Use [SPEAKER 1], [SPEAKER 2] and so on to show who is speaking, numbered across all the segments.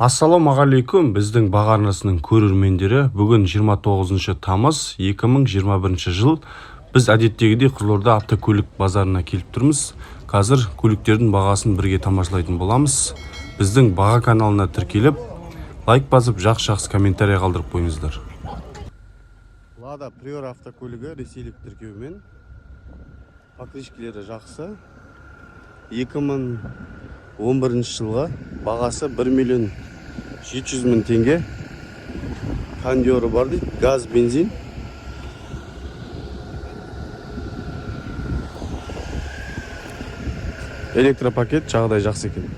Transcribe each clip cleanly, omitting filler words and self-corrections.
[SPEAKER 1] Ассалаумағалейкум, біздің Баға арнасының көрермендері! Бүгін 29 тамыз 2021 жыл. Біз әдеттегідей Қызылорда автокөлік базарына келіп тұрмыз. Қазір көліктердің бағасын бірге тамашалайтын боламыз. Біздің Баға каналына тіркеліп, лайк басып, жақсы жақсы комментарий қалдырып қойыңыздар. Лада Приора автокөлігі ресейлік тіркеумен, покрышкілері жақсы, 2011 жылғы, бағасы 1 миллион 700 мың теңге. Кондері бар дейді, газ, бензин. Электропакет, жағдай жақсы екен.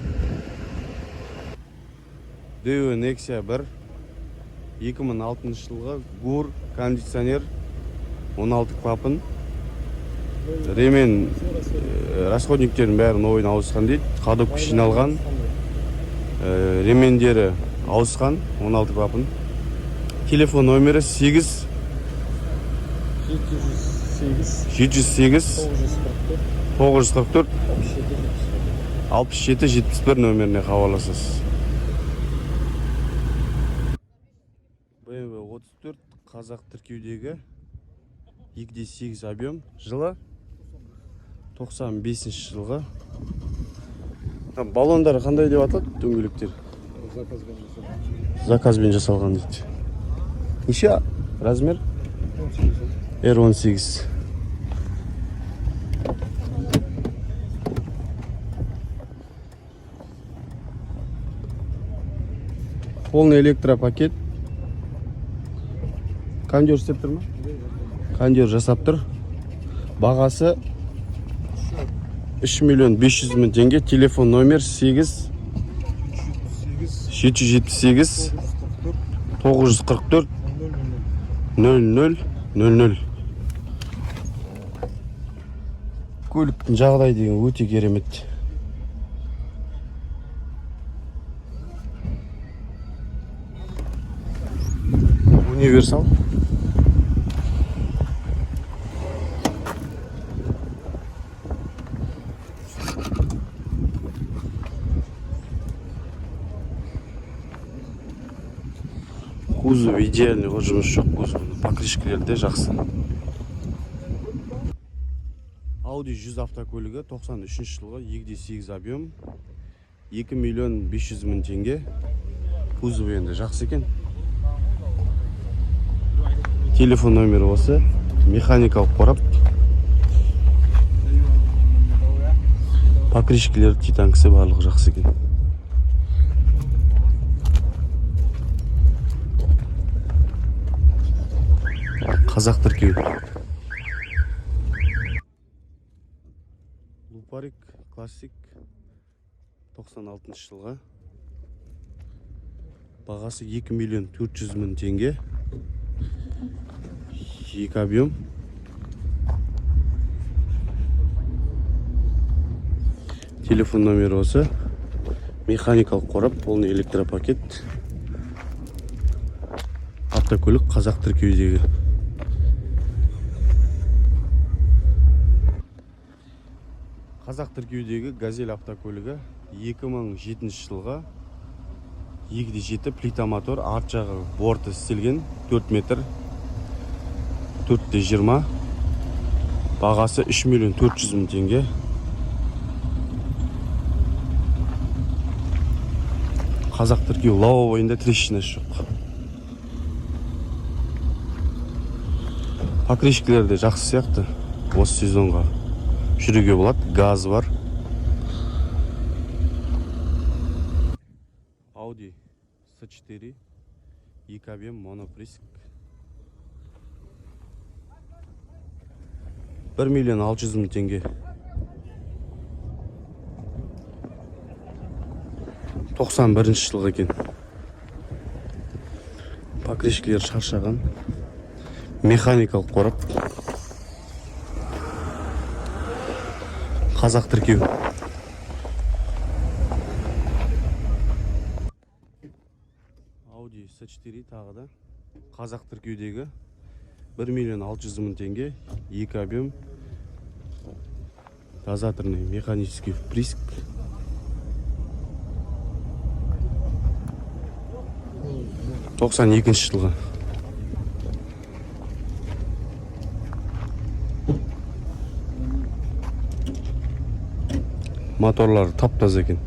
[SPEAKER 1] Daewoo Nexia 1, 2006 жылғы, ГУР, кондиционер, 16 клапан, ремен, расходниктердің бәрі новыйын ауысқан дейді, ходовка жиналған, ремендері ауысқан, 16 клапан. Телефон номері 8
[SPEAKER 2] 708
[SPEAKER 1] 708
[SPEAKER 2] 944
[SPEAKER 1] 944
[SPEAKER 2] 67
[SPEAKER 1] 67 71 нөміріне хабарласасыз. BMW 34, қазақ тіркеудегі, 2,8 объем, жылы 95 жылғы. Баллондары қандай деп аталады, дөңгелектер?
[SPEAKER 2] Заказбен жасалған.
[SPEAKER 1] Заказбен жасалған дейді. Неше размер?
[SPEAKER 2] 18.
[SPEAKER 1] R18. Полный электропакет. Кондер істеп тұр ма? Кондер жасап тұр. Бағасы 3 миллион 500 мың теңге. Телефон номер 8
[SPEAKER 2] 378
[SPEAKER 1] 778
[SPEAKER 2] 944
[SPEAKER 1] 944
[SPEAKER 2] 00
[SPEAKER 1] 00 00. Көліктің жағдайы деген өте керемет. Универсал. Кузов идеальный ғой, жұмыс жоқ кузовында, покрышкілері де жақсы. Audi 100 автокөлігі, 93 жылғы, 2,8 объем, 2 миллион 500 мың теңге. Кузов енді жақсы екен. Телефон номері осы. Механикалық қорап. Покрышкілері, титанкісі барлығы жақсы екен. Қазақ тіркеу. Лупарик классик, 96 жылғы, бағасы 2 миллион 400 мың теңге, екі объем. Телефон номері осы. Механикалық қорап, полный электропакет. Автокөлік қазақ тіркеудегі. Қазақ тіркеудегі Газель автокөлігі, 2007 жылғы, 2,7 плита мотор, арт жағы борты істелген, 4 метр 4,20. Бағасы 3 миллион 400 мың теңге. Қазақ тіркеу, лобовойында трещинасы жоқ. Покрышкілері де жақсы сияқты. Осы сезонға жүруге болады. Газ бар. Audi S4, екі объем, моноприск. 1 миллион 600 мың теңге. 91 жылғы екен. Покрышкілер шаршаған. Механикалық қорап. Қазақ тіркеу. Audi S4 тағы да қазақ тіркеудегі, 1 миллион 600 мың теңге, екі объем, дозаторный механический впрыск. 92 жылғы. Моторлары тап таза екен.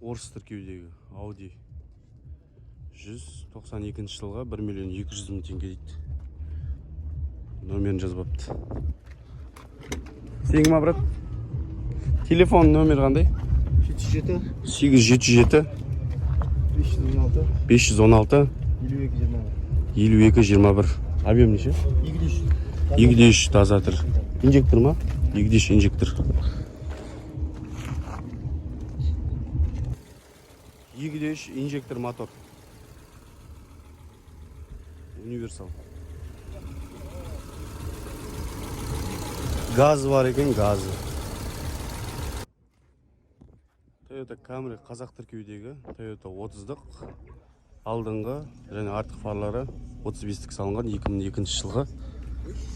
[SPEAKER 1] Орыс тіркеудегі Audi 192 жылға 1 миллион 200 мың теңге дейді. Номерін жазбапты. Сенің ма, брат? Телефон номер қандай?
[SPEAKER 2] 707
[SPEAKER 1] 877
[SPEAKER 2] 516
[SPEAKER 1] 516
[SPEAKER 2] 52 21.
[SPEAKER 1] 52 21. Объем неше?
[SPEAKER 2] 2 3.
[SPEAKER 1] 2,3 таза тұр. Инжектор ма? 2,3 инжектор. 2,3 инжектор мотор. Универсал. Газ бар екен, газы. Toyota Camry қазақ тіркеудегі Toyota 30-дық, алдыңғы және артқы фарлары 35-тік салынған, 2002 жылғы,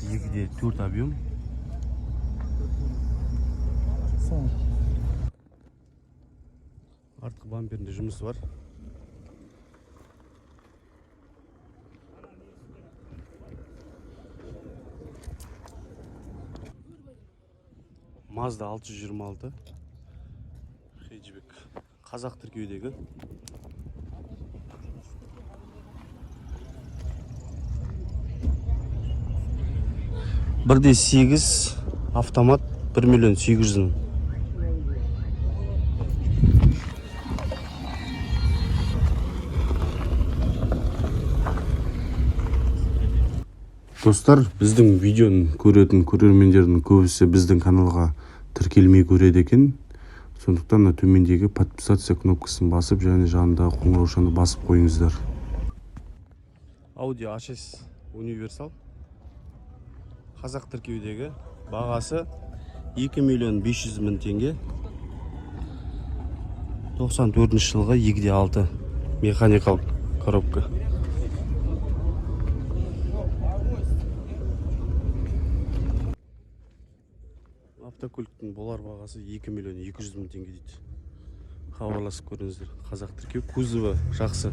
[SPEAKER 1] 2,4 объем. Артқы бамперінде жұмысы бар. Mazda 626 хэтчбек, қазақ тіркеудегі. 1,8 автомат, 1 миллион 800 мың. Достар, біздің видеоны көретін көрермендердің көбісі біздің каналға тіркелмей көреді екен. Сондықтан мына төмендегі подписаться кнопкасын басып және жанындағы қоңыраушаны басып қойыңыздар. Audi A6 универсал, қазақ тіркеудегі, бағасы 2 миллион 500 мың теңге, 94 жылғы, 2,6 механикалық коробка. Автокөліктің болар бағасы 2 миллион 200 мың теңге дейді. Хабарласып көріңіздер. Қазақ тіркеу, кузовы жақсы.